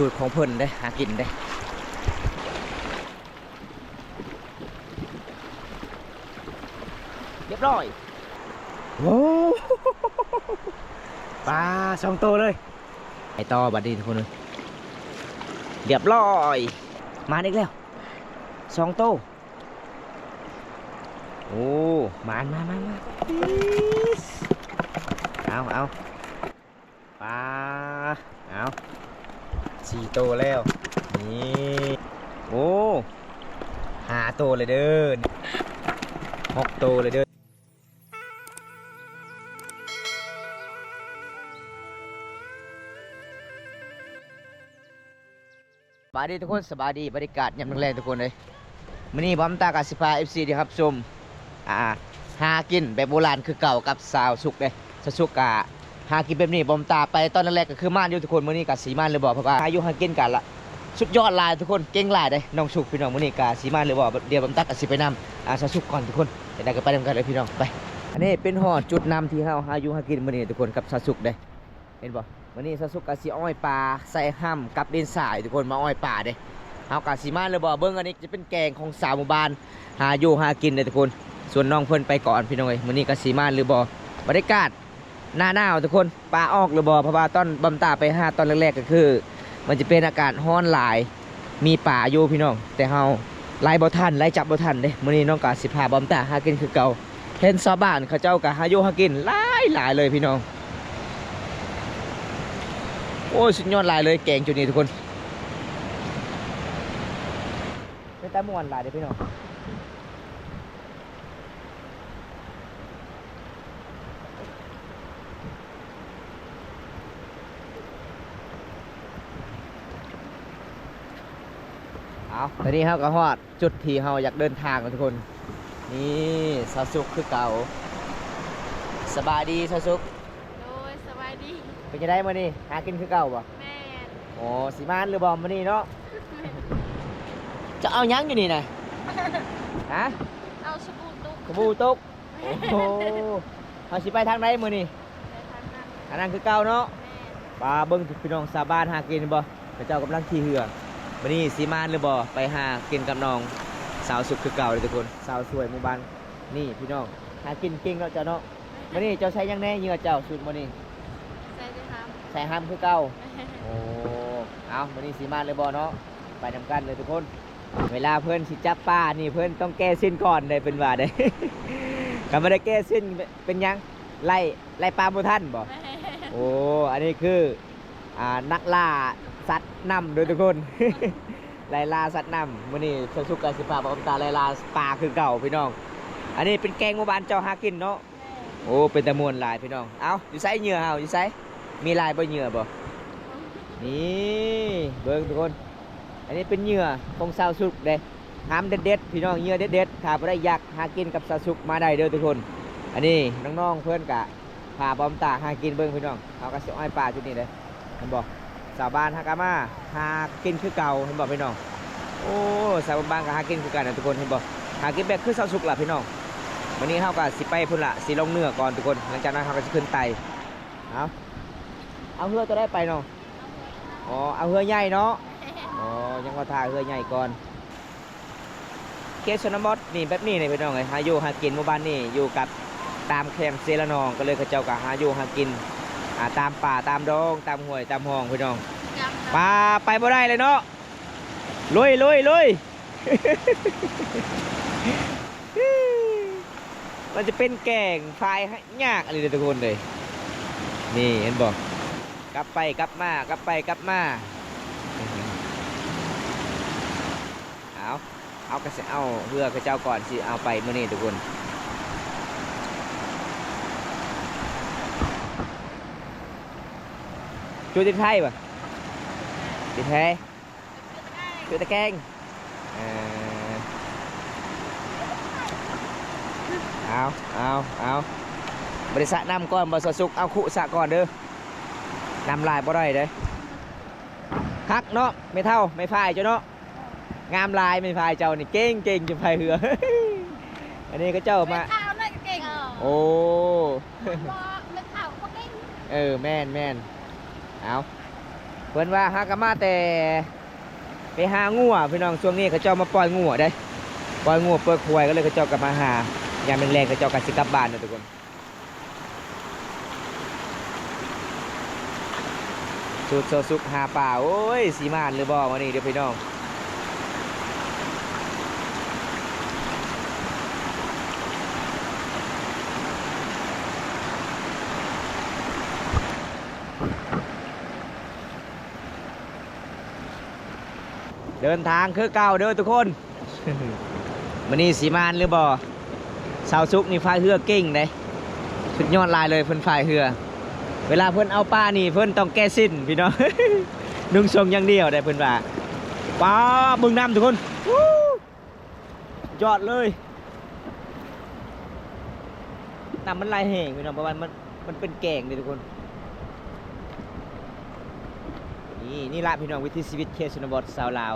ສູດຂອງເພິ່ນເດ້ ຫາກິນເດ້. ຮຽບຮ້ອຍ. ໂອ້ ປາສອງໂຕເລີຍ. ໄປຕໍ່ບັດນີ້ທຸກຄົນເອີຍ. ຮຽບຮ້ອຍ. ມາອີກແລ້ວ ສອງໂຕ. ໂອ້ ມານ ມາ ມາ ມາ. ເອົາ ເອົາ. ປາ ເອົາ ສີ່ໂຕແລ້ວ. ນີ້ ໂອ້ ຫ້າໂຕເລີຍເດີ ຫົກໂຕເລີຍເດີ. ສະບາຍດີທຸກຄົນ ສະບາຍດີ ບັນຍາກາດຍາມແລງໆ ທຸກຄົນເອີຍ. ມື້ນີ້ບ່າວບຸນຕາກໍຊິພາເອັຟຊີໄດ້ຮັບຊົມ ອ່າ ຫາກິນແບບໂບລານຄືເກົ່າກັບສາວສຸກເດ້. ສາວສຸກກໍຫາກິນແບບນີ້ ບ່າວບຸນຕາໄປຕອນແລກໆ ກໍຄືມ່ວນຢູ່ທຸກຄົນ. ມື້ນີ້ກໍຊິມ່ວນຫຼືບໍ່ ເພາະວ່າຫາຢູ່ຫາກິນກໍລະ ສຸດຍອດຫຼາຍທຸກຄົນ ເກັ່ງຫຼາຍເດ້ນ້ອງສຸກພີ່ນ້ອງ. ມື້ນີ້ກໍຊິມ່ວນຫຼືບໍ່ ດຽວບ່າວບຸນຕາກໍຊິໄປນຳ ອ່າ ສາວສຸກກ່ອນທຸກຄົນ. ຈັ່ງໃດກໍໄປນຳກັນເລີຍພີ່ນ້ອງ ໄປ. ອັນນີ້ເປັນຮອດຈຸດນຳທີ່ເຮົາຫາຢູ່ຫາກິນມື້ນີ້ທຸກຄົນ ກັບສາວສຸກເດ້. ເຫັນບໍ່? ມື້ນີ້ສາວສຸກກໍຊິອ້ອຍປາໃສ່ຮ່ຳກັບດິນຊາຍທຸກຄົນ ມາອ້ອຍປາເດ້. ເຮົາກໍຊິມາເລີຍບໍ່ ເບິ່ງ. ອັນນີ້ຈະເປັນແກງຂອງຊາວໝູ່ບ້ານ ຫາຢູ່ຫາກິນເດ້ທຸກຄົນ. ສ່ວນນ້ອງເພິ່ນໄປກ່ອນພີ່ນ້ອງເອີຍ. ມື້ນີ້ກໍຊິມາຫຼືບໍ່ ບັນຍາກາດໜ້າໜາວທຸກຄົນ ປາອອກຫຼືບໍ່? ເພາະວ່າຕອນບ່າວບຸນຕາໄປຫາຕອນແລກໆ ກໍຄືມັນຈະເປັນອາກາດຮ້ອນຫຼາຍ ມີປາຢູ່ພີ່ນ້ອງ ແຕ່ເຮົາໄລ່ບໍ່ທັນ ໄລ່ຈັບບໍ່ທັນເດ້. ມື້ນີ້ນ້ອງກໍຊິພາບ່າວບຸນຕາຫາກິນຄືເກົ່າ. ເຫັນຊາວບ້ານເຂົາເຈົ້າກໍຫາຢູ່ຫາກິນຫຼາຍຫຼາຍເລີຍພີ່ນ້ອງ. ໂອ້ຍ ສຸດຍອດຫຼາຍເລີຍແກງຈຸດນີ້ທຸກຄົນ ເປັນຕາມ່ວນຫຼາຍເດ້ພີ່ນ້ອງ. ເອົາ ຕອນນີ້ເຮົາກໍຮອດຈຸດທີ່ເຮົາຢາກເດີນທາງແລ້ວທຸກຄົນ. ນີ້ສາວສຸກຄືເກົ່າ. ສະບາຍດີສາວສຸກ. ໂດຍ ສະບາຍດີ. ເປັນຈັ່ງໃດມື້ນີ້ ຫາກິນຄືເກົ່າບໍ່? ແມ່ນ. ໂອ້ ຊິມ່ວນຫຼືບໍ່ມື້ນີ້ເນາະ? ຈະເອົາຫຍັງຢູ່ນີ້ນະ? ຮະ? ເອົາສະບູຕົກ. ສະບູຕົກ. ໂອ້ໂຫ ເຮົາຊິໄປທາງໃດມື້ນີ້? ໄປທາງນັ້ນ ທາງນັ້ນຄືເກົ່າເນາະ. ແມ່ນ. ປາ ເບິ່ງພີ່ນ້ອງ ຊາວບ້ານຫາກິນເຫັນບໍ່? ເຂົາເຈົ້າກຳລັງຂີ່ເຮືອ. ມື້ນີ້ຊິມ່ວນຫຼືບໍ່? ໄປຫາກິນກັບນ້ອງສາວສຸກຄືເກົ່າເດ້ທຸກຄົນ. ສາວສວຍໝູ່ບ້ານນີ້ພີ່ນ້ອງ ຫາກິນເກັ່ງເນາະເຈົ້າເນາະ. ມື້ນີ້ເຈົ້າໃສ່ຫຍັງແດ່ ເຫຍື່ອເຈົ້າ ສູດມື້ນີ້? ໃສ່ແຕ່ຮຳ. ໃສ່ຮຳຄືເກົ່າ. ແມ່ນ. ໂອ້ ເອົາ ມື້ນີ້ຊິມ່ວນຫຼືບໍ່ເນາະ? ໄປນຳກັນເລີຍທຸກຄົນ. ເວລາເພິ່ນຊິຈັບປານີ້ ເພິ່ນຕ້ອງແກ້ເສັ້ນກ່ອນເດ້ ເພິ່ນວ່າເດ້. ຄັນບໍ່ໄດ້ແກ້ເສັ້ນເປັນຫຍັງ? ໄລ່ ໄລ່ປາບໍ່ທັນບໍ່? ແມ່ນ. ໂອ້ ອັນນີ້ຄື ອ່າ ນັກລ່າສັດນ້ຳເດີທຸກຄົນ ໄລ່ລ່າສັດນ້ຳ. ມື້ນີ້ສາວສຸກກໍຊິພາບ່າວບຸນຕາໄລ່ລ່າປາຄືເກົ່າພີ່ນ້ອງ. ອັນນີ້ເປັນແກງໝູ່ບ້ານເຈົ້າຫາກິນເນາະ. ແມ່ນ. ໂອ້ ເປັນຕາມ່ວນຫຼາຍພີ່ນ້ອງ. ເອົ້າ ຢູ່ໃສເຫຍື່ອເຮົາ ຢູ່ໃສ? ມີຫຼາຍບໍ່ເຫຍື່ອບໍ່? ນີ້ ເບິ່ງທຸກຄົນ ອັນນີ້ເປັນເຫຍື່ອຂອງສາວສຸກເດ້. ຫຳເດັດໆ ພີ່ນ້ອງ ເຫຍື່ອເດັດໆ. ຖ້າຜູ້ໃດຢາກຫາກິນກັບສາວສຸກ ມາໄດ້ເດີທຸກຄົນ. ອັນນີ້ນ້ອງໆ ເພິ່ນກະພາບ່າວບຸນຕາຫາກິນເບິ່ງພີ່ນ້ອງ. ເຮົາກໍຊິອ້ອຍປາຈຸດນີ້ເດ້ ເຫັນບໍ່? ຊາວບ້ານເຮົາກໍມາຫາກິນຄືເກົ່າ ເຫັນບໍ່ພີ່ນ້ອງ? ໂອ້ ຊາວບ້ານກໍຫາກິນຄືກັນນະທຸກຄົນ ເຫັນບໍ່? ຫາກິນແບບຄືສາວສຸກລະພີ່ນ້ອງ. ມື້ນີ້ເຮົາກໍຊິໄປພຸ້ນລະ ຊິລົງເໜືອກ່ອນທຸກຄົນ ຫຼັງຈາກນັ້ນເຮົາກໍຊິຂຶ້ນໄຕ່. ເອົາ ເອົາເຮືອຕົວໃດໄປນ້ອງ? ອໍ ເອົາເຮືອໃຫຍ່ເນາະ. ອໍ ຍັງວ່າຖ້າເຮືອໃຫຍ່ກ່ອນ. ເຂດຊົນນະບົດນີ້ແບບນີ້ນີ້ພີ່ນ້ອງເອີຍ ຫາຢູ່ຫາກິນ. ໝູ່ບ້ານນີ້ຢູ່ກັບຕາມແຄມເຊລະນອງ ກໍເລີຍເຂົາເຈົ້າກໍຫາຢູ່ຫາກິນ ອ່າ ຕາມປ່າຕາມດອງ ຕາມຫ້ວຍຕາມຮ່ອງພີ່ນ້ອງ. ປາ ໄປບໍ່ໄດ້ເລີຍເນາະ. ລຸຍ ລຸຍ ລຸຍ. ມັນຈະເປັນແກງຝາຍ ຍາກອີ່ຫຼີເດີທຸກຄົນເອີຍ. ນີ້ເຫັນບໍ່? ກັບໄປກັບມາ ກັບໄປກັບມາ. ເອົາ ເຮົາກໍຊິເອົາເຮືອເຂົາເຈົ້າກ່ອນ ຊິເອົາໄປມື້ນີ້ທຸກຄົນ. ຈຸດຕິດໄຟບໍ່? ຕິດໄຟ. ຄືຕະແກງ. ເອີ ເອົາ ເອົາ ເອົາ ບໍ່ໄດ້ສະນ້ຳກ່ອນບໍ່ ສາວສຸກ? ເອົາຄຸສະກ່ອນເດີ ນ້ຳຫຼາຍບໍ່ໄດ້ເດ້. ຄັກເນາະ ແມ່ເຖົ້າ ແມ່ຝ້າຍເຈົ້າເນາະ ງາມຫຼາຍ. ແມ່ຝ້າຍເຈົ້ານີ້ເກັ່ງ ເກັ່ງຈະພາຍເຮືອ. ອັນນີ້ເຂົາເຈົ້າມາ ແມ່ເຖົ້ານັ້ນກໍເກັ່ງ. ໂອ້ ແມ່ນບໍ່? ແມ່ເຖົ້າກໍເກັ່ງ. ເອີ ແມ່ນໆ. ເອົາ ເພິ່ນວ່າຫາກໍມາແຕ່ໄປຫາງົວພີ່ນ້ອງ. ຊ່ວງນີ້ເຂົາເຈົ້າມາປ່ອຍງົວເດ້ ປ່ອຍງົວປ່ອຍຄວາຍ ກໍເລີຍເຂົາເຈົ້າກໍມາຫາ. ຍາມແລງໆ ເຂົາເຈົ້າກໍຊິກັບບ້ານເນາະທຸກຄົນ. ສູດຊາວສຸກຫາປາ. ໂອ້ຍ ຊິໝານຫຼືບໍ່ມື້ນີ້ເດີພີ່ນ້ອງ. ເດີນທາງຄືເກົ່າເດີທຸກຄົນ. ມື້ນີ້ຊິມານຫຼືບໍ່? ຊາວສຸກນີ້ພາຍເຮືອເກັ່ງເດ້ ສຸດຍອດຫຼາຍເລີຍເພິ່ນພາຍເຮືອ. ເວລາເພິ່ນເອົາປານີ້ເພິ່ນຕ້ອງແກ້ສິ້ນພີ່ນ້ອງ ນຸ່ງຊົງຢ່າງດຽວເດ້ເພິ່ນວ່າ. ປາ ເບິ່ງນ້ຳທຸກຄົນ ຍອດເລີຍ. ນ້ຳມັນໄຫຼແຮງພີ່ນ້ອງ ເພາະວ່າມັນ ມັນເປັນແກ້ງເດ້ທຸກຄົນ. ນີ້ ນີ້ລະພີ່ນ້ອງ ວິຖີຊີວິດເຂດຊົນນະບົດຊາວລາວ.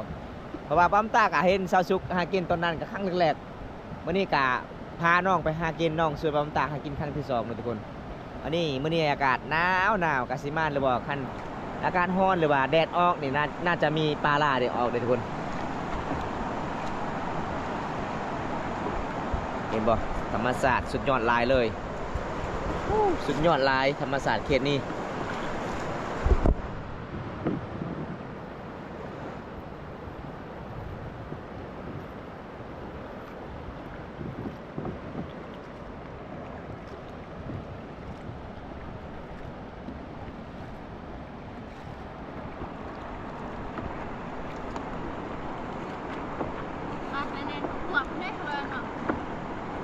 ເພາະວ່າປ້າມຕາກະເຫັນຊາວສຸກຫາກິນຕອນນັ້ນກະຄັ້ງແລກໆ ມື້ນີ້ກະພານ້ອງໄປຫາກິນ ນ້ອງຊວນປ້າມຕາຫາກິນຄັ້ງທີສອງເນາະທຸກຄົນ. ອັນນີ້ມື້ນີ້ອາກາດໜາວໆ ກະຊິມານຫຼືບໍ່? ຄັນອາກາດຮ້ອນຫຼືວ່າແດດອອກນີ້ ໜ້າ ໜ້າຈະມີປາຫຼາຍໄດ້ອອກເດ້ທຸກຄົນ. ເຫັນບໍ່? ທຳມະຊາດສຸດຍອດຫຼາຍເລີຍ. ໂອ້ ສຸດຍອດຫຼາຍ ທຳມະຊາດເຂດນີ້.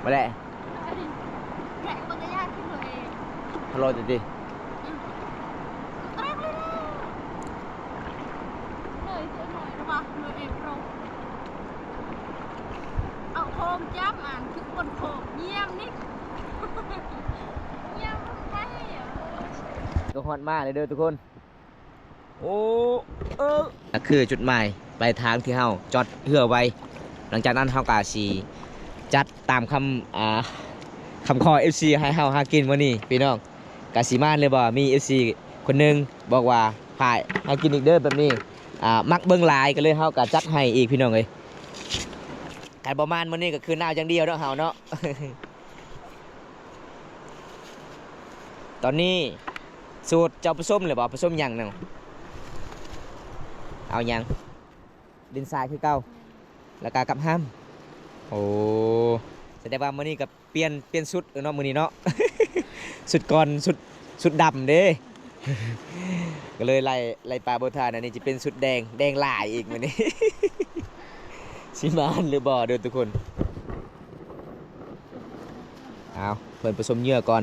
ມາແລ້ວ ແກະເບິ່ງກະຢາກກິນໂລເອງ ອະລ່ອຍຕິ ອືມ ແຕກເລີຍເດ້. ເລີຍຕົວນ້ອຍລະວ່າໂລເອງໂຣ ເອົາໂຄງຈ້ຳອັນຄືຄົນໂຄງຢ້ຽມນີ້ ຢ້ຽມໄປ. ກໍຮອດມາແລ້ວເດີທຸກຄົນ. ໂອ້ ເອີ ນັ້ນຄືຈຸດໝາຍປາຍທາງທີ່ເຮົາຈອດເຮືອໄວ້. ຫຼັງຈາກນັ້ນເຮົາກະຊິຈັດຕາມຄຳ ອ່າ ຄຳຂໍເອັຟຊີໃຫ້ເຮົາຫາກິນມື້ນີ້ພີ່ນ້ອງ. ກະຊິມານຫຼືບໍ່? ມີເອັຟຊີຄົນໜຶ່ງບອກວ່າພາເຮົາກິນອີກເດີແບບນີ້ ອ່າ ມັກເບິ່ງຫຼາຍ ກໍເລີຍເຮົາກະຈັດໃຫ້ອີກພີ່ນ້ອງເອີຍ. ຄັນບໍ່ມານມື້ນີ້ກໍຄືໜາວຢ່າງດຽວເນາະເຮົາເນາະ. ຕອນນີ້ສູດເຈົ້າປະສົມແລ້ວບໍ່? ປະສົມຫຍັງເນາະ? ເອົາຫຍັງ? ດິນຊາຍຄືເກົ່າ ແລ້ວກະກັບຫ້າມ. ໂອ້ ສະແດງວ່າມື້ນີ້ກໍປ່ຽນ ປ່ຽນຊຸດເນາະ ມື້ນີ້ເນາະ. ຊຸດກ່ອນ ຊຸດ ຊຸດດຳເດ້ ກໍເລີຍໄລ່ ໄລ່ປາບໍ່ທັນ. ອັນນີ້ຈະເປັນຊຸດແດງ ແດງຫຼາຍອີກມື້ນີ້. ຊິມານຫຼືບໍ່ເດີທຸກຄົນ. ເອົາ ເພິ່ນປະສົມເຫຍື່ອກ່ອນ.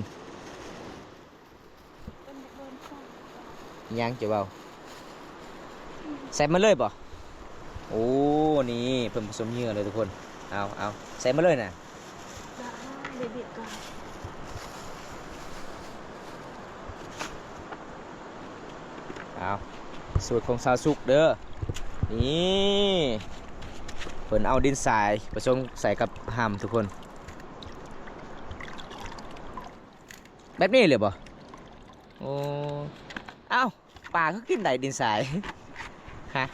ຫຍັງຈະເວົ້າ? ໃສ່ມາເລີຍບໍ່? ໂອ້ ນີ້ເພິ່ນປະສົມເຫຍື່ອເລີຍທຸກຄົນ. ເອົາ ເອົາ ໃສ່ມາເລີຍນະ. ເອົາ ສູດຂອງຊາວສຸກເດີ. ນີ້ ເພິ່ນເອົາດິນຊາຍປະສົມໃສ່ກັບຫ້າມທຸກຄົນ. ແບບນີ້ເລີຍບໍ່? ໂອ້ ເອົ້າ ປາຄືກິນໄດ້ດິນຊາຍ? ຮະ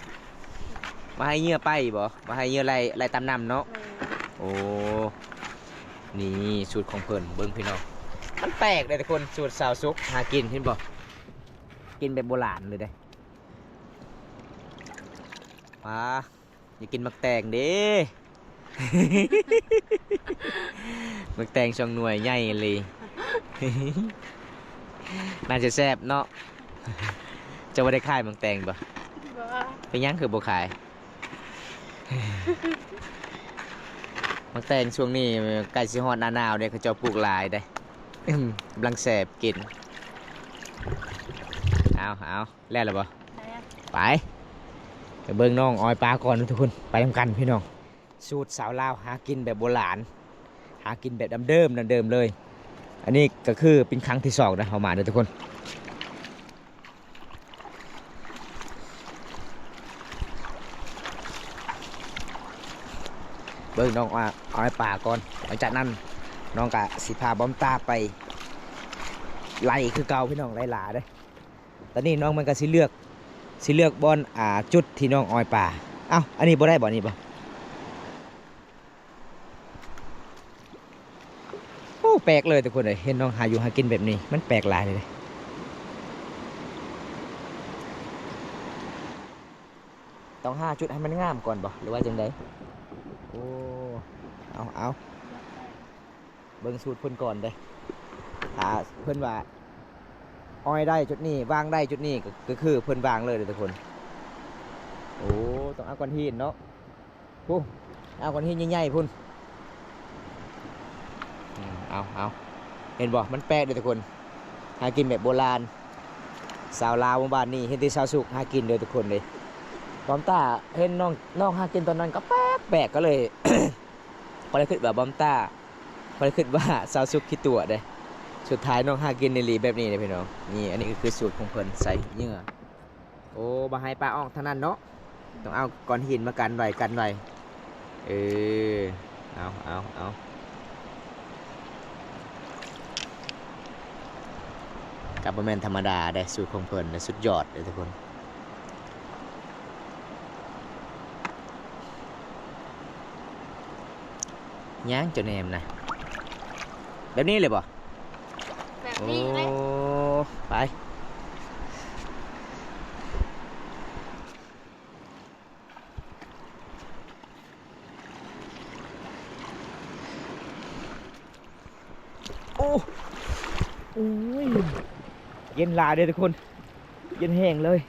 ມາໃຫ້ເຫຍື່ອໄປບໍ່? ມາໃຫ້ເຫຍື່ອໄລ່ ໄລ່ຕາມນ້ຳເນາະ. ແມ່ນ. ໂອ້ ນີ້ສູດຂອງເພິ່ນ ເບິ່ງພີ່ນ້ອງ ມັນແປກເດ້ທຸກຄົນ. ສູດຊາວສຸກຫາກິນ ເຫັນບໍ່? ກິນແບບໂບລານເລີຍເດ້. ປາ ຢາກກິນໝາກແຕງເດ້. ໝາກແຕງສອງໜ່ວຍໃຫຍ່ອີ່ຫຼີ. ໜ້າຈະແຊບເນາະ. ເຈົ້າບໍ່ໄດ້ຂາຍໝາກແຕງບໍ່? ບໍ່. ເປັນຫຍັງຄືບໍ່ຂາຍ? ໝາກແຕງຊ່ວງນີ້ໃກ້ຊິຮອດໜ້າໜາວເດ້ ເຂົາເຈົ້າປູກຫຼາຍເດ້. ກຳລັງແຊບກິນ. ເອົາ ເອົາ. ແລ້ວລະບໍ່? ແລ້ວ. ໄປ ໄປເບິ່ງນ້ອງອ້ອຍປາກ່ອນທຸກຄົນ. ໄປນຳກັນພີ່ນ້ອງ. ສູດຊາວລາວຫາກິນແບບໂບລານ ຫາກິນແບບດັ້ງເດີມ ດັ້ງເດີມເລີຍ. ອັນນີ້ກໍຄືເປັນຄັ້ງທີສອງນະ ເຮົາມາເດີທຸກຄົນ. ເບິ່ງນ້ອງອ້ອຍປາກ່ອນ. ຫຼັງຈາກນັ້ນນ້ອງກະຊິພາປ້ອມຕາໄປໄລ່ຄືເກົ່າພີ່ນ້ອງ ໄລ່ຫຼາເດ້. ຕອນນີ້ນ້ອງມັນກໍຊິເລືອກ ຊິເລືອກບ່ອນ ອ່າ ຈຸດທີ່ນ້ອງອອຍປາ. ເອົ້າ ອັນນີ້ບໍ່ໄດ້ບໍ່ ນີ້ບໍ່? ໂອ້ ແປກເລີຍທຸກຄົນເອີຍ ເຫັນນ້ອງຫາຢູ່ຫາກິນແບບນີ້ ມັນແປກຫຼາຍເລີຍເດ້. ຕ້ອງຫາຈຸດໃຫ້ມັນງາມກ່ອນບໍ່ ຫຼືວ່າຈັ່ງໃດ? ໂອ້ ເອົາ ເອົາ ເບິ່ງສູດເພິ່ນກ່ອນເດ້. ຖ້າເພິ່ນວ່າອອຍໄດ້ຈຸດນີ້ ວາງໄດ້ຈຸດນີ້ ກໍ ກໍຄືເພິ່ນວາງເລີຍເດ້ທຸກຄົນ. ໂອ້ ຕ້ອງເອົາກ້ອນຫີນເນາະ. ພຸ້ນ ເອົາກ້ອນຫີນໃຫຍ່ໆພຸ້ນ. ອືມ ເອົາ ເອົາ ເຫັນບໍ່? ມັນແປກເດ້ທຸກຄົນ ຫາກິນແບບໂບລານ. ຊາວລາວໝູ່ບ້ານນີ້ເຫັນແຕ່ຊາວສຸກຫາກິນເດີທຸກຄົນເດ້. ບອມຕ້າເຫັນນ້ອງ ນ້ອງຫາກິນຕອນນັ້ນກໍແປກໆ ກໍເລີຍ ບໍ່ໄດ້ຄິດວ່າບອມຕ້າ ບໍ່ໄດ້ຄິດວ່າຊາວສຸກຂີ້ຕົວະເດ້. ສຸດທ້າຍນ້ອງຫາກິນອີ່ຫຼີແບບນີ້ເດ້ພີ່ນ້ອງ. ນີ້ ອັນນີ້ກໍຄືສູດຂອງເພິ່ນ ໃສ່ເຫຍື່ອ. ໂອ້ ບໍ່ໃຫ້ປາອອກທາງນັ້ນເນາະ ຕ້ອງເອົາກ້ອນຫີນມາກັນໄວ້ ກັນໄວ້. ເອີ ເອົາ ເອົາ ເອົາ ກໍບໍ່ແມ່ນທຳມະດາເດ້ ສູດຂອງເພິ່ນນະ ສຸດຍອດເດ້ທຸກຄົນ. ຫຍັງເຈົ້າແນມນະ ແບບນີ້ເລີຍບໍ່? ແບບນີ້ເລີຍ ໂອ້ ໄປ. ໂອ້ ໂອ້ຍ ເຢັນຫຼາຍເດ້ທຸກຄົນ ເຢັນແຮງເລີຍ.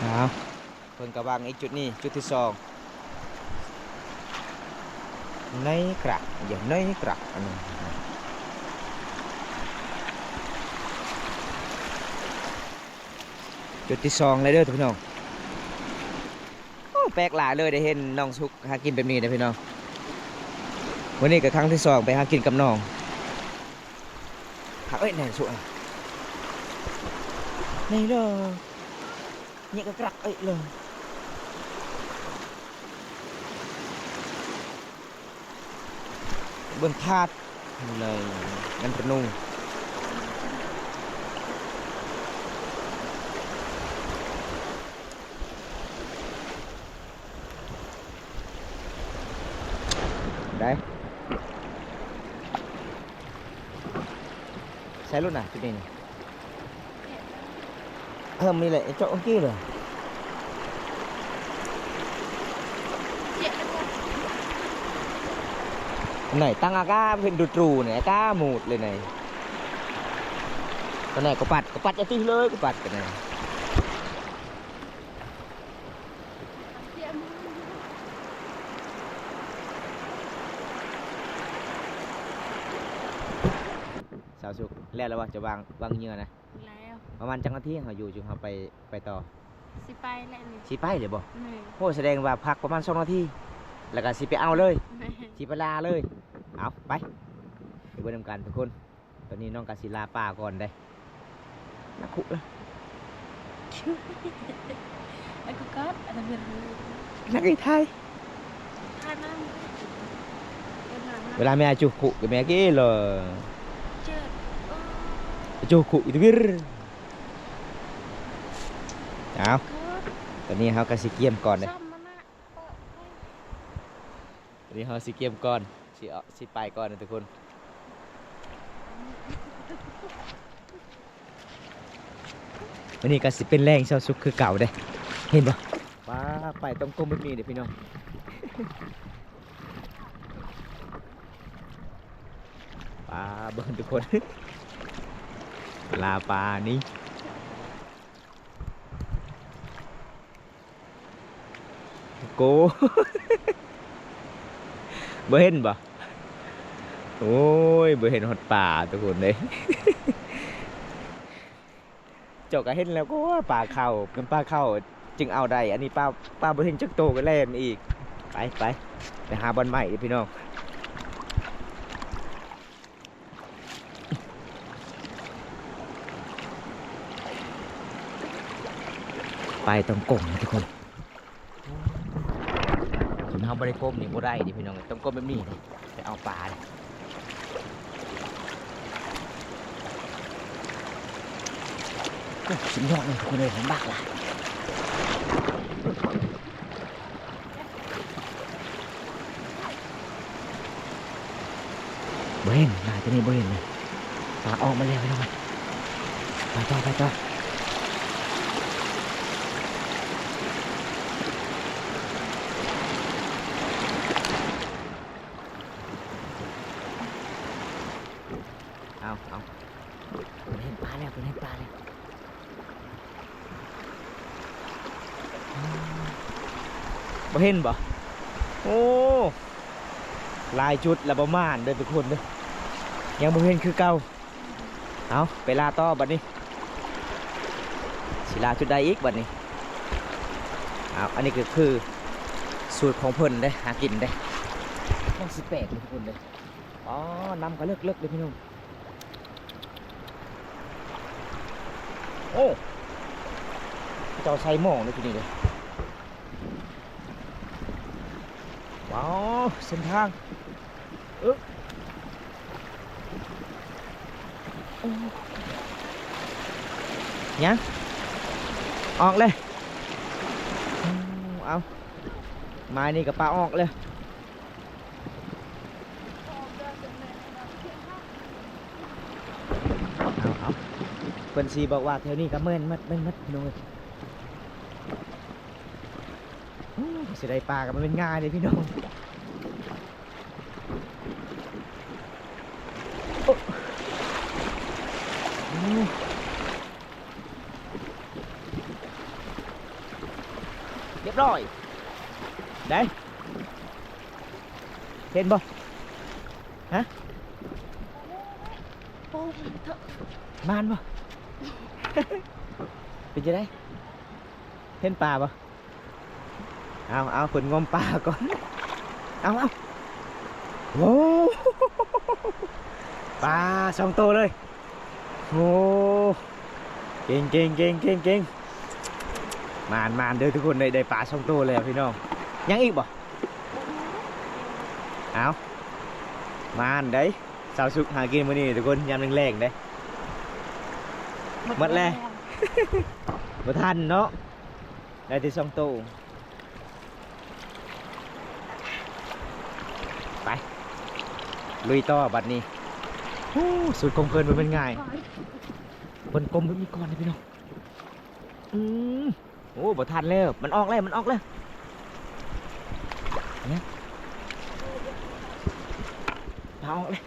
ເອົາ ເພິ່ນກະວາງອີກຈຸດນີ້ ຈຸດທີສອງ ໃນກະ ຢູ່ໃນກະ ອັນນີ້ ຈຸດທີສອງເລີຍເດີພີ່ນ້ອງ. ໂອ້ ແປກຫຼາຍເລີຍ ໄດ້ເຫັນນ້ອງສຸກຫາກິນແບບນີ້ເດີພີ່ນ້ອງ. ມື້ນີ້ກໍຄັ້ງທີສອງໄປຫາກິນກັບນ້ອງ. ຫາກເອີຍ ແໜ່ສຸກ ນີ້ເດີ ນີ້ກໍກະເອີຍເລີຍ. ເບິ່ງທາດໃນ ມັນລະນຸງ ໄດ້ ໃສ່ລົດນະ ຈຸດນີ້ນີ້. ເອີ ມີແຫຼະ ເຈາະເມື່ອກີ້ເລີຍ ໄນ ຕັ້ງອາກາເປັນຕູໆ ນີ້ ອາກາໝູດເລີຍ ໄນ ຕອນນັ້ນກໍປັດ ກໍປັດອາຕິເລີຍ ກໍປັດກັນ ໄນ. ສາວສຸກ ແລ້ວລະວ່າ ຈະວາງ ວາງເຫຍື່ອນະ? ແລ້ວ ປະມານຈັກນາທີເຮົາຢູ່ ຈຶ່ງເຮົາໄປ ໄປຕໍ່? ຊິໄປແລ້ວນີ້ ຊິໄປເລີຍບໍ່? ແມ່ນ ໂອ້ ສະແດງວ່າພັກປະມານສອງນາທີ ແລ້ວກໍຊິໄປເອົາເລີຍ ແມ່ນ ຊິໄປລາເລີຍ. ເອົາ ໄປ ໄປເບິ່ງນຳກັນທຸກຄົນ. ຕອນນີ້ນ້ອງກໍຊິລາປາກ່ອນເດ້. ນັກຄຸລະ ນັກກອດ ອັນນັ້ນເປັນນັກໄອ້ໄທ ເວລາແມ່ຈູຄຸກັບແມ່ກີເລີ ຈູຄຸອີກວິຣ. ເອົາ ຕອນນີ້ເຮົາກໍຊິກຽມກ່ອນເດ້. ອັນນີ້ເຮົາຊິກຽມກ່ອນ ຊິເອົາ ຊິໄປກ່ອນນະທຸກຄົນ. ອັນນີ້ກໍຊິເປັນແຫຼ່ງເຊົາສຸກຄືເກົ່າເດ້ ເຫັນບໍ່? ປາ ໄປຕ້ອງກົ້ມແບບນີ້ເດ້ພີ່ນ້ອງ. ປາ ເບິ່ງທຸກຄົນ ລາປານີ້. ໂກ ບໍ່ເຫັນບໍ່? ໂອ້ຍ ບໍ່ເຫັນຮອດປາທຸກຄົນເອີຍ. ເຈົ້າກໍເຫັນແລ້ວ ໂອ້ ປາເຂົ້າ ເປັນປາເຂົ້າຈຶ່ງເອົາໄດ້ ອັນນີ້ປາ ປາບໍ່ເຫັນຈັກໂຕກໍແລ່ນອີກ. ໄປ ໄປ ໄປຫາບ່ອນໃໝ່ເດີພີ່ນ້ອງ. ປາຕ້ອງກົ້ມທຸກຄົນ. ຄັນເຮົາບໍ່ໄດ້ກົ້ມນີ້ບໍ່ໄດ້ເດ້ພີ່ນ້ອງເອີຍ, ຕ້ອງກົ້ມແບບນີ້ນີ້ ໄປເອົາປານີ້. ໂອ້ ສຸດຍອດເລີຍທຸກຄົນເອີຍ, ລຳບາກຫຼາຍ. ບໍ່ເຫັນ ໜ້າຈະນີ້ບໍ່ເຫັນເລີຍ. ປາອອກມາແລ້ວພີ່ນ້ອງ. ໄປຕໍ່ ໄປຕໍ່. ເອົາ ເອົາ ເພິ່ນເຫັນປາແລ້ວ ເພິ່ນເຫັນປາແລ້ວ. ບໍ່ເຫັນບໍ່? ໂອ້ ຫຼາຍຈຸດແລ້ວ ບໍ່ໝານເດີທຸກຄົນເດີ, ຍັງບໍ່ເຫັນຄືເກົ່າ. ເອົາ ໄປລ່າຕໍ່ບັດນີ້, ຊິລ່າຈຸດໃດອີກບັດນີ້. ເອົາ ອັນນີ້ກໍຄືສູດຂອງເພິ່ນເດ້ ຫາກິນເດ້. ມັນຊິແປກເດ້ທຸກຄົນເດ້. ອໍ ນ້ຳກໍເລິກໆເດ້ພີ່ນ້ອງ. ໂອ້ ເຂົາເຈົ້າໃສ່ໝ້ອງເດ້ທີ່ນີ້ເດ້. ວ້າວ ເສັ້ນທາງ ເອີ ຍັງ ອອກເລີຍ. ເອົາ ມານີ້ກໍປາອອກເລີຍ. ເອົາ ເອົາ ເພິ່ນຊິບອກວ່າແຖວນີ້ກໍແມ່ນໝົດ ແມ່ນໝົດພີ່ນ້ອງເອີຍ. ໂອ້ ຊິໄດ້ປາກໍບໍ່ແມ່ນງ່າຍເດ້ພີ່ນ້ອງ. ໂອ້ ຮຽບຮ້ອຍ ໄດ້ ເຫັນບໍ່? ຮະ? ໂອ້ ມັນເຖາະ ມານບໍ່? ເປັນຈັ່ງໃດ? ເຫັນປາບໍ່? ເອົາ ເອົາ ເພິ່ນງົມປາກ່ອນ. ເອົາ ເອົາ ໂອ້ ປາສອງໂຕເລີຍ. ໂອ້ ເກັ່ງ ເກັ່ງ ເກັ່ງ ເກັ່ງ ເກັ່ງ. ໝານ ໝານເດີທຸກຄົນເອີຍ, ໄດ້ປາສອງໂຕແລ້ວພີ່ນ້ອງ. ຍັງອີກບໍ່? ເອົາ ໝານໄດ໋ ຊາວສຸກຫາກິນມື້ນີ້ທຸກຄົນ ຍາມແລງໆເດ້. ໝົດແລ້ວ ບໍ່ທັນເນາະ, ໄດ້ແຕ່ສອງໂຕ. ໄປ ລຸຍຕໍ່ບັດນີ້. ໂອ້ ສູດຂອງເພິ່ນບໍ່ແມ່ນງ່າຍ, ເພິ່ນກົ້ມແບບນີ້ກ່ອນເດ້ພີ່ນ້ອງ. ອືມ ໂອ້ ບໍ່ທັນແລ້ວ, ມັນອອກແລ້ວ ມັນອອກແລ້ວ. ເຫັນ ປາອອກແລ້ວ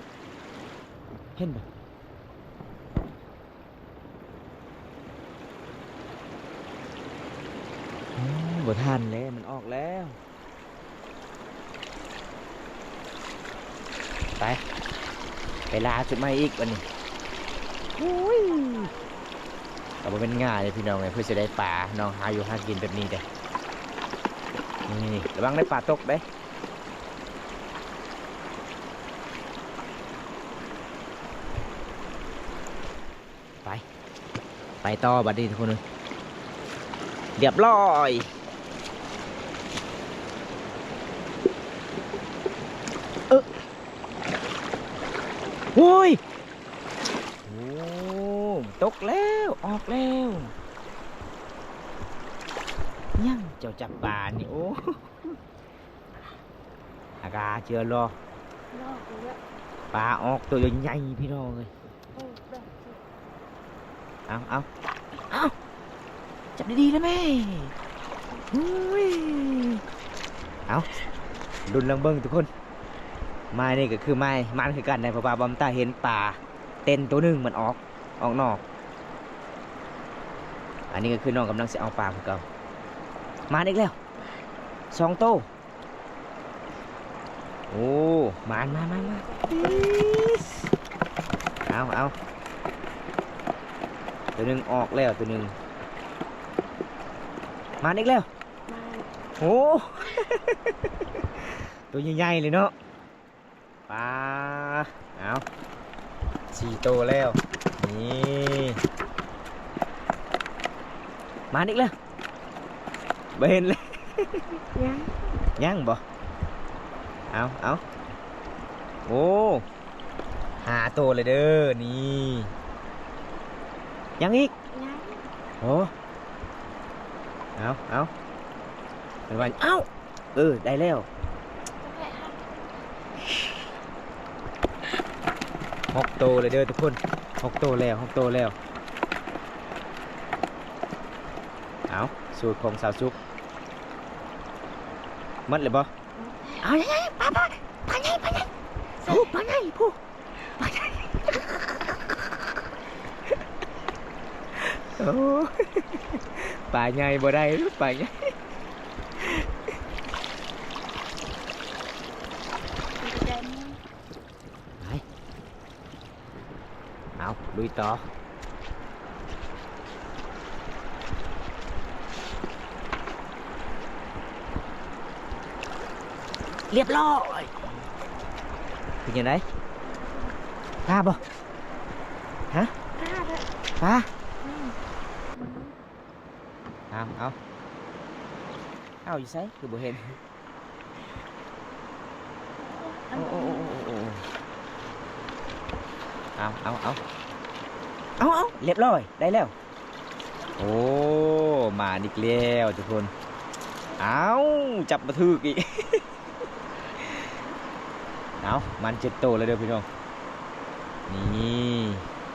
ເຫັນບໍ່? ໂອ້ ບໍ່ທັນແລ້ວ ມັນອອກແລ້ວ. ໄປ ໄປລ່າຈຸດໃໝ່ອີກບັດນີ້. ໂອ້ຍ ກໍບໍ່ແມ່ນງ່າຍເດ້ພີ່ນ້ອງເອີຍ, ເພື່ອຊິໄດ້ປາເນາະ ຫາຢູ່ຫາກິນແບບນີ້ເດ້. ນີ້ໆ ລະວັງໄດ້ປາຕົກເດ້. ໄປ ໄປຕໍ່ບັດນີ້ທຸກຄົນເອີຍ. ຮຽບຮ້ອຍ ເອີ ໂອ້ຍ ໂອ້ ຕົກແລ້ວ ອອກແລ້ວ. ຍັງ ເຈົ້າຈັບປານີ້ ໂອ້ ອາກາເຈື່ອລໍ ລໍເລີຍ ປາອອກໂຕໃຫຍ່ໆ ພີ່ນ້ອງເອີຍ. ເອົາ ເອົາ ເອົາ ຈັບດີໆ ນະແມ່. ອຸ້ຍ ເອົາ ລຸ້ນລອງເບິ່ງທຸກຄົນ. ໝາຍນີ້ກໍຄືໝາຍ ໝານຄືກັນໄດ໋ ເພາະວ່າບອມຕາເຫັນປາເຕັນໂຕໜຶ່ງ ມັນອອກ ອອກນອກ. ອັນນີ້ກໍຄືນ້ອງກຳລັງຊິເອົາປາຄືເກົ່າ. ໝານອີກແລ້ວ ສອງໂຕ. ໂອ້ ມາ ມາ ມາ ມາ. ເອົາ ເອົາ ໂຕໜຶ່ງອອກແລ້ວ ໂຕໜຶ່ງ. ມາອີກແລ້ວ. ໂອ້ ໂຕໃຫຍ່ໆ ເລີຍເນາະ. ປາ ເອົາ ສີ່ໂຕແລ້ວ. ນີ້ ມາອີກແລ້ວ. ບໍ່ເຫັນເລີຍ. ຍັງ ຍັງບໍ່? ເອົາ ເອົາ ໂອ້ ຫ້າໂຕເລີຍເດີ ນີ້ ຍັງອີກ? ຍັງ ໂອ້ ເອົາ ເອົາ ເປັນວ່າ ເອົ້າ ເອີ ໄດ້ແລ້ວ ຫົກໂຕເລີຍເດີທຸກຄົນ ຫົກໂຕແລ້ວ ຫົກໂຕແລ້ວ. ເອົາ ສູດຂອງສາວສຸກ ໝົດແລ້ວບໍ່? ເອົາ ປາ ປາ ປາໃຫຍ່ ປາໃຫຍ່ ໂອ້ ປາໃຫຍ່ ໂອ້ ປາໃຫຍ່ ໂອ້ ປາໃຫຍ່ບໍ່ໄດ້ ປາໃຫຍ່. ໄປ ເອົາ ລຸຍຕໍ່ ລຽບຮ້ອຍ. ເປັນຈັ່ງໃດ? ປາບໍ່? ຮະ? ປາເດີ້ ປາ? ອືມ ເອົາ ເອົາ ເອົາ ຢູ່ໃສ? ຄືບໍ່ເຫັນ. ໂອ້ ໂອ້ ໂອ້ ເອົາ ເອົາ ເອົາ ເອົາ ເອົາ ລຽບຮ້ອຍ ໄດ້ແລ້ວ. ໂອ້ ມາອີກແລ້ວທຸກຄົນ ເອົາ ຈັບບໍ່ຖືກອີກ. ເອົາ ມາເຈັດໂຕແລ້ວເດີພີ່ນ້ອງ ນີ້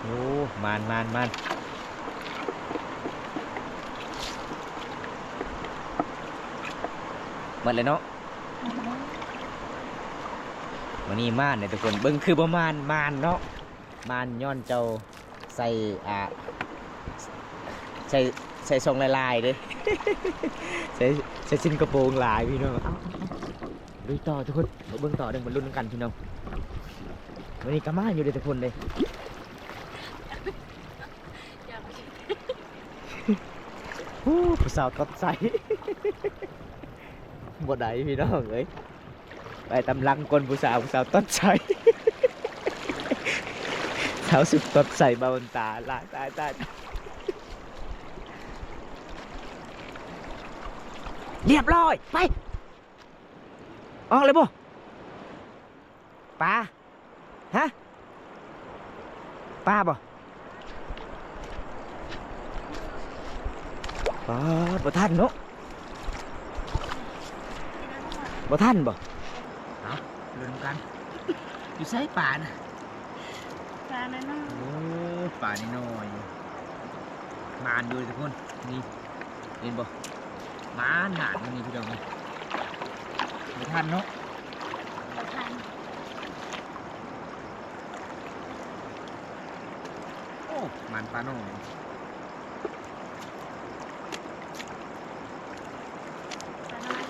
ໂອ້ ມານ ມານ ມານ ໝົດແລ້ວເນາະ. ມື້ນີ້ມານເດ້ທຸກຄົນ ເບິ່ງຄືບໍ່ມານ ມານເນາະ ມານຍ້ອນເຈົ້າໃສ່ ອ່າ ໃສ່ ໃສ່ຊ່ອງຫຼາຍໆເດ້ ໃສ່ ໃສ່ສິ້ນກະໂປງຫຼາຍພີ່ນ້ອງ. ເອົາ ເອົາ ເອົາ ລຸຍຕໍ່ທຸກຄົນ ມາເບິ່ງຕໍ່ເດີ ມາລຸ້ນນຳກັນພີ່ນ້ອງ. ມື້ນີ້ກໍມານຢູ່ເດ້ທຸກຄົນເດ້. ໂອ້ ຜູ້ສາວຕັດໃສ່ ບໍ່ໄດ້ພີ່ນ້ອງເອີຍ ໄປຕາມຫຼັງກ່ອນຜູ້ສາວ ຜູ້ສາວຕັດໃສ່ ສາວສຸກຕັດໃສ່ບ່າວຕາ ຕາຍ ຕາຍ ຕາຍ ຕາຍ. ລຽບຮ້ອຍ ໄປ ອອກເລີຍບໍ່? ປາ ຮະ? ປາບໍ່? ປາ ບໍ່ທັນເນາະ ບໍ່ທັນບໍ່? ເອົາ ລຸ້ນກັນ ຢູ່ໃສປານະ? ປານ້ອຍໆ ໂອ້ ປານ້ອຍໆ ມານຢູ່ທຸກຄົນ ນີ້ ເຫັນບໍ່? ມານ ມານ ມື້ນີ້ພີ່ນ້ອງເອີຍ ບໍ່ທັນເນາະ ບໍ່ທັນ. ໂອ້ ມານປານ້ອຍ ປານ້ອຍ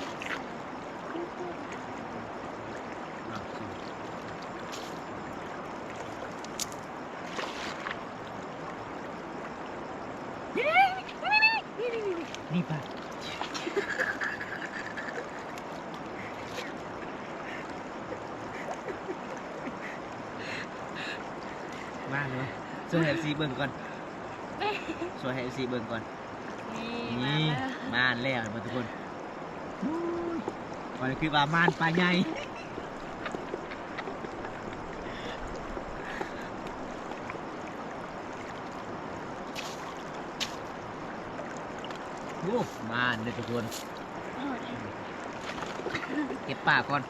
ນີ້ປາ ມາເລີຍ ໂຊໃຫ້ເອັຟຊີເບິ່ງກ່ອນ ໂຊໃຫ້ເອັຟຊີເບິ່ງກ່ອນ. ນີ້ ນີ້ ມາແລ້ວ ມາແລ້ວ ເຫັນບໍ່ທຸກຄົນ? ໂອ້ຍ ຂ້ອຍຄິດວ່າມານປາໃຫຍ່. ໂອ້ ມາເດີທຸກຄົນ ເກັບປາກ່ອນ.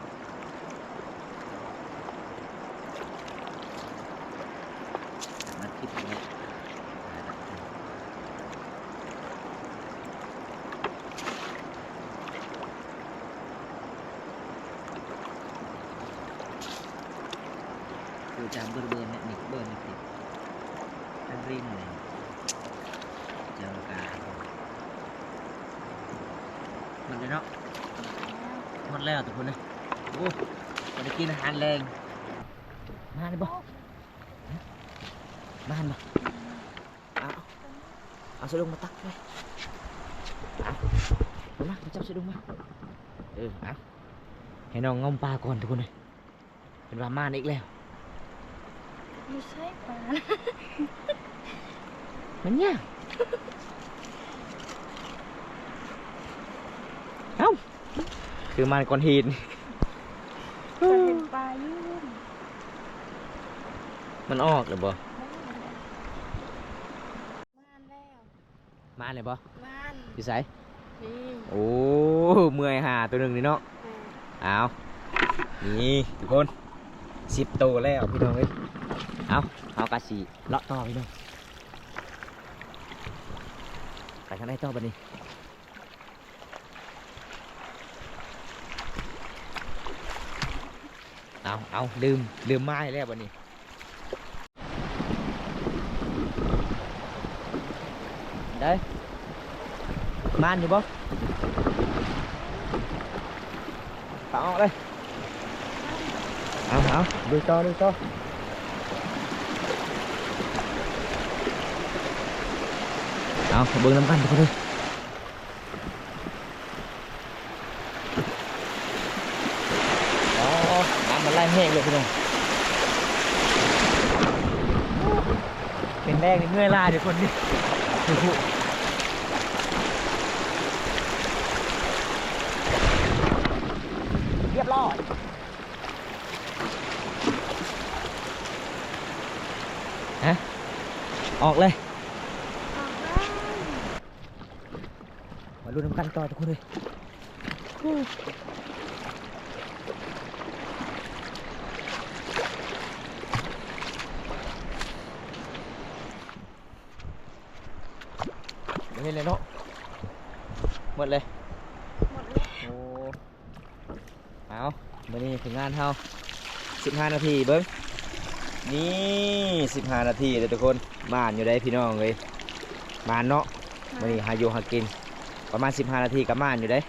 ຄືຈາມເບິ່ງ ເບິ່ງນີ້ ເບິ່ງນີ້ຕິ ເປັນຣິມນີ້ ເຈົ້າກາ ໝົດແລ້ວເນາະ ໝົດແລ້ວທຸກຄົນເອີຍ. ໂອ້ ບໍ່ໄດ້ກິນອາຫານແລງ ມາແລ້ວບໍ່? ມາແລ້ວບໍ່? ເອົາ ເອົາສະດຸງມາຕັກໄວ້ ເອົາ ມາ ມາຈັບສະດຸງມາ ເອີ ເອົາ ໃຫ້ນ້ອງງມປາກ່ອນທຸກຄົນເອີຍ. ເພິ່ນວ່າມານອີກແລ້ວ ຢູ່ໃສປາ ມັນຍາກ. ຄືມານກ້ອນຫີນ. ເຄີຍເຫັນປາຢູ່. ມັນອອກແລ້ວບໍ່? ມານແລ້ວ. ມານແລ້ວບໍ່? ມານ. ຢູ່ໃສ? ນີ້. ໂອ້ ເມື່ອຍຫາໂຕໜຶ່ງນີ້ເນາະ. ແມ່ນ. ອ້າວ ນີ້ທຸກຄົນ ສິບໂຕແລ້ວພີ່ນ້ອງເອີຍ. ເອົ້າ ເຮົາກະຊິເລາະຕໍ່ພີ່ນ້ອງ ໄປທາງໃດຕໍ່ບັດນີ້? ເອົາ ເອົາ ລືມ ລືມໄມ້ແລ້ວບັດນີ້. ໄດ້ ມານຢູ່ບໍ່? ປາອອກເລີຍ. ເອົາ ເອົາ ລຸຍຕໍ່ ລຸຍຕໍ່. ເອົາ ເບິ່ງນຳກັນທຸກຄົນເດີ. ອໍ ນ້ຳມັນໄຫຼແຮງເລີຍພີ່ນ້ອງ. ເປັນແຮງນີ້ເມື່ອຍຫຼາຍເດ້ຄົນນີ້. ຮຽບຮ້ອຍ. ຮະ ອອກເລີຍ. ມາລຸ້ນນຳກັນຕໍ່ທຸກຄົນເອີຍ. ບໍ່ເຫັນເລີຍເນາະ. ໝົດເລີຍ. ໝົດເລີຍ. ໂອ້. ເອົາ ມື້ນີ້ຜົນງານເຮົາ ສິບຫ້ານາທີ ເບິ່ງ ນີ້ ສິບຫ້ານາທີເດີທຸກຄົນ. ໝານຢູ່ເດ້ພີ່ນ້ອງເອີຍ ໝານເນາະ. ໝານ. ມື້ນີ້ຫາຢູ່ຫາກິນ ປະມານສິບຫ້ານາທີກໍໝານຢູ່ເດ້.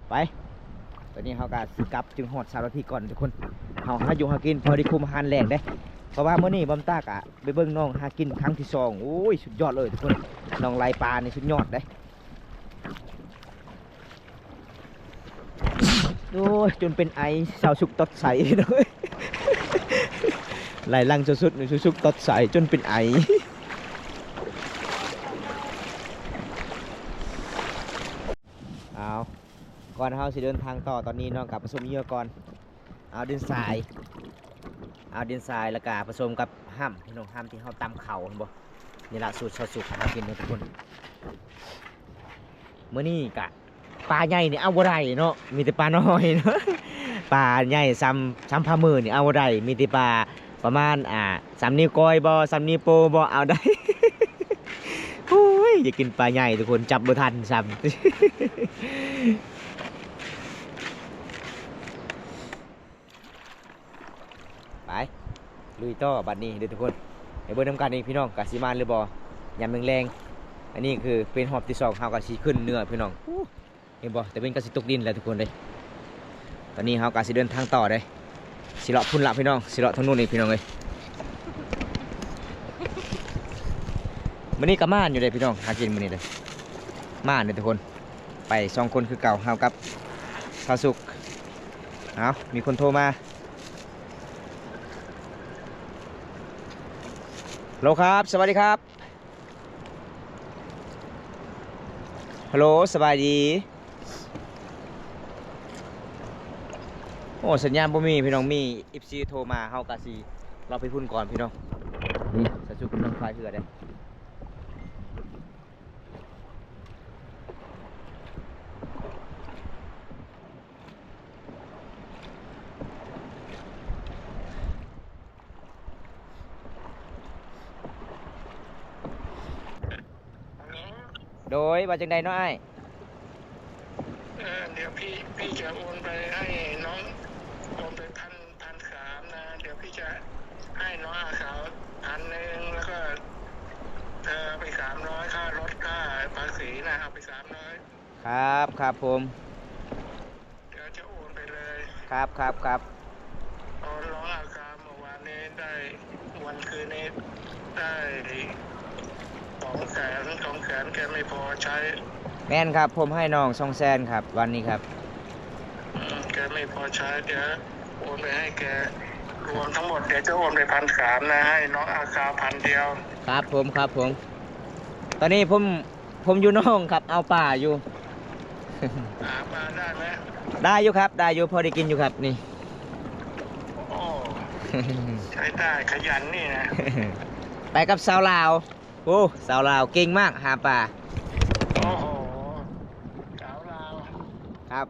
ໄປ ຕອນນີ້ເຮົາກໍຊິກັບ ຈຶ່ງຮອດຊາວນາທີກ່ອນທຸກຄົນ. ເຮົາຫາຢູ່ຫາກິນພໍໄດ້ຄຸມອາຫານແລງເດ້ ເພາະວ່າມື້ນີ້ບອມຕາກະໄປເບິ່ງໜອງຫາກິນຄັ້ງທີສອງ. ໂອ້ຍ ສຸດຍອດເລີຍທຸກຄົນ ໜອງໄຫຼປານີ້ສຸດຍອດເດ້. ໂອ້ຍ ຈົນເປັນໄອ ຊາວສຸກຕອດໃສ ໄຫຼຫຼັງຊາວສຸກ ຊາວສຸກຕອດໃສຈົນເປັນໄອ. ເອົາ ກ່ອນເຮົາຊິເດີນທາງຕໍ່ ຕອນນີ້ເນາະ ກັບປະສົມເຫຍື່ອກ່ອນ. ເອົາດິນຊາຍ ເອົາດິນຊາຍ ແລ້ວກະປະສົມກັບຫ້ຳ ພີ່ນ້ອງ ຫ້ຳທີ່ເຮົາຕຳເຂົ້າ ເຫັນບໍ່? ນີ້ລະສູດຊາວສຸກຫາກິນເດີທຸກຄົນ. ມື້ນີ້ກະປາໃຫຍ່ນີ້ເອົາບໍ່ໄດ້ເນາະ ມີແຕ່ປານ້ອຍເນາະ. ປາໃຫຍ່ຊ່ຳ ຊ່ຳຝ່າມືນີ້ເອົາບໍ່ໄດ້ ມີແຕ່ປາປະມານ ອ່າ ຊ່ຳນິ້ວກ້ອຍບໍ່ ຊ່ຳນິ້ວໂປ້ບໍ່ ເອົາໄດ້. ໂອ້ຍ ຢາກກິນປາໃຫຍ່ທຸກຄົນ ຈັບບໍ່ທັນຊ້ຳ. ໄປ ລຸຍຕໍ່ບັດນີ້ເດີທຸກຄົນ. ໄປເບິ່ງນຳກັນອີກພີ່ນ້ອງ ກະຊິມານຫຼືບໍ່ ຍາມແລງໆ. ອັນນີ້ຄືເປັນຮອບທີສອງ ເຮົາກະຊິຂຶ້ນເໜືອພີ່ນ້ອງ. ເຫັນບໍ່ ຕາເວັນກໍຊິຕົກດິນແລ້ວທຸກຄົນເດ້. ຕອນນີ້ເຮົາກໍຊິເດີນທາງຕໍ່ເດ້ ຊິເລາະພຸ້ນລະພີ່ນ້ອງ ຊິເລາະທາງໂນ້ນອີກພີ່ນ້ອງເອີຍ. ມື້ນີ້ກໍໝານຢູ່ເດ້ພີ່ນ້ອງ ຫາກິນມື້ນີ້ເດ້ ໝານເດ້ທຸກຄົນ. ໄປສອງຄົນຄືເກົ່າ ເຮົາກັບຊາວສຸກ. ເອົ້າ ມີຄົນໂທມາ. ໂລຄັບ ສະຫວັດດີຄັບ. ຮັລໂຫຼ ສະບາຍດີ. ໂອ້ ສັນຍານບໍ່ມີພີ່ນ້ອງ ມີເອັຟຊີໂທມາ ເຮົາກະຊິເລາະໄປພຸ້ນກ່ອນພີ່ນ້ອງ. ນີ້ ຊາວສຸກກຳລັງພາຍເຮືອເດ້. ໂດຍ ວ່າຈັ່ງໃດເນາະອ້າຍ? ເອີ ດຽວພີ່ ພີ່ຈະໂອນໄປໃຫ້ນ້ອງ ໂອນໄປພັນ ພັນສາມນະ ດຽວພີ່ຈະໃຫ້ນ້ອງອາສາພັນໜຶ່ງ ແລ້ວກໍເອົາໄປສາມຮ້ອຍ ຄ່າລົດ ຄ່າພາສີນະ ເອົາໄປສາມຮ້ອຍ. ຄັບ ຄັບຜົມ. ດຽວຈະໂອນໄປເລີຍ. ຄັບ ຄັບ ຄັບ. ໂອນນ້ອງອາກາເມື່ອວານນີ້ໄດ້ ວັນຄືນນີ້ໄດ້ສອງແສນ ສອງແສນ ແກໄມ່ພໍໃຊ້. ແມ່ນຄັບ ຜົມໃຫ້ນ້ອງສອງແສນຄັບ ວັນນີ້ຄັບ. ອືມ ແກໄມ່ພໍໃຊ້ ດຽວໂອນໄປໃຫ້ແກ ລວມທັງໝົດ ດຽວຈະໂອນໄປພັນສາມນະ ໃຫ້ນ້ອງອາກາພັນດຽວ. ຄັບຜົມ ຄັບຜົມ. ຕອນນີ້ຜົມ ຜົມຢູ່ໜອງຄັບ ເອົາປາຢູ່. หาปลาได้ไหม? ได้อยู่ครับ ได้อยู่ พอได้กินอยู่ครับ นี่ โอ้ ใช้ได้ ขยันนี่นะ ไปกับสาวลาว โอ้ สาวลาวเก่งมากหาปลา โอ้โห สาวลาว ครับ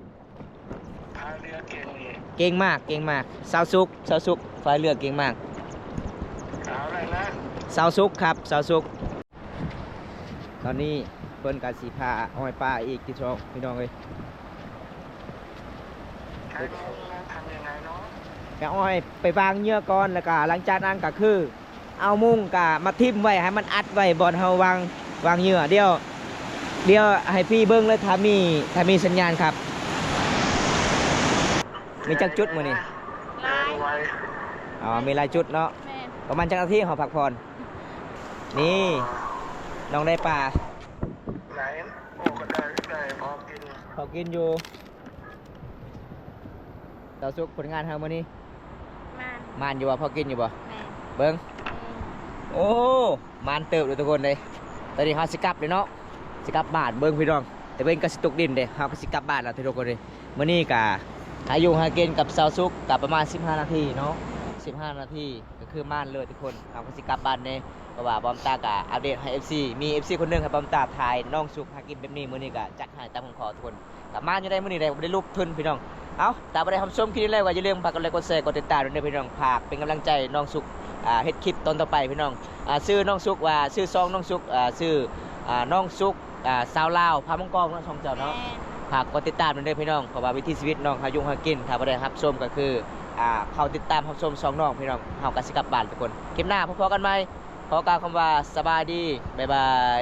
พายเรือเก่งนี่ เก่งมาก เก่งมาก สาวสุก สาวสุก พายเรือเก่งมาก สาวอะไรนะ? สาวสุกครับ สาวสุก ตอนนี้เพิ่นก็สิพาอ้อยปลาอีกพี่น้อง พี่น้องเอ้ย ใช้มุ้งแล้วทำยังไงเนาะ? ก็อ้อยไปวางเหยื่อก่อน แล้วก็หลังจากนั้นก็คือ เอามุ้งกะมาทิ่มไว้ ให้มันอัดไว้บ่อนเฮาวาง วางเหยื่อ เดี๋ยว เดี๋ยวให้พี่เบิ่งเลย ถ้ามี ถ้ามีสัญญาณครับ มีจักจุดมื้อนี้? หลาย อ๋อ มีหลายจุดเนาะ แม่น ประมาณจักนาทีเฮาพักผ่อน? นี่ น้องได้ปลา ไหน โอ้ ก็ได้ ได้พอกิน พอกินอยู่ สาวสุก ผลงานเฮามื้อนี้ หมาน หมานอยู่บ่? พอกินอยู่บ่? แม่น เบิ่ง แม่น โอ้ หมานเติบเลยทุกคนเด้ ตอนนี้เฮาสิกลับเลยเนาะ สิกลับบ้าน เบิ่งพี่น้อง แต่เบิ่งก็สิตกดินเด้ เฮาก็สิกลับบ้านแล้วทุกคนเด้ มื้อนี้ก็หาอยู่หากินกับสาวสุกก็ประมาณสิบห้านาทีเนาะ สิบห้านาที ก็คือหมานเลยทุกคน เฮาก็สิกลับบ้านเด้ เพราะว่าบอมตาก็อัปเดตให้เอฟซี มีเอฟซีคนหนึ่งให้บอมตาถ่ายน้องสุกหากินแบบนี้ มื้อนี้ก็จัดให้ตามคำขอทุกคน กลับมาอยู่ได้มื้อนี้ได้ บ่ได้ลุกทุนพี่น้อง เอ้า ถ้าบ่ได้รับชมคลิปนี้แล้วก็อย่าลืมฝากกดไลค์ กดแชร์ กดติดตามด้วยเด้อพี่น้อง ฝากเป็นกำลังใจน้องสุก อ่า เฮ็ดคลิปตอนต่อไปพี่น้อง อ่า ชื่อน้องสุกว่า ชื่อช่องน้องสุก อ่า ชื่อ อ่า น้องสุก อ่า สาวลาว พามังกรเนาะ ช่องเจ้าเนาะ แม่น ฝากกดติดตามด้วยเด้อพี่น้อง เพราะว่าวิถีชีวิตน้องหาอยู่หากิน ถ้าบ่ได้รับชมก็คือ อ่า เข้าติดตามรับชมช่องน้องพี่น้อง เฮาก็สิกลับบ้านทุกคน คลิปหน้าพบกันใหม่ ขอกล่าวคำว่าสบายดี บ๊ายบาย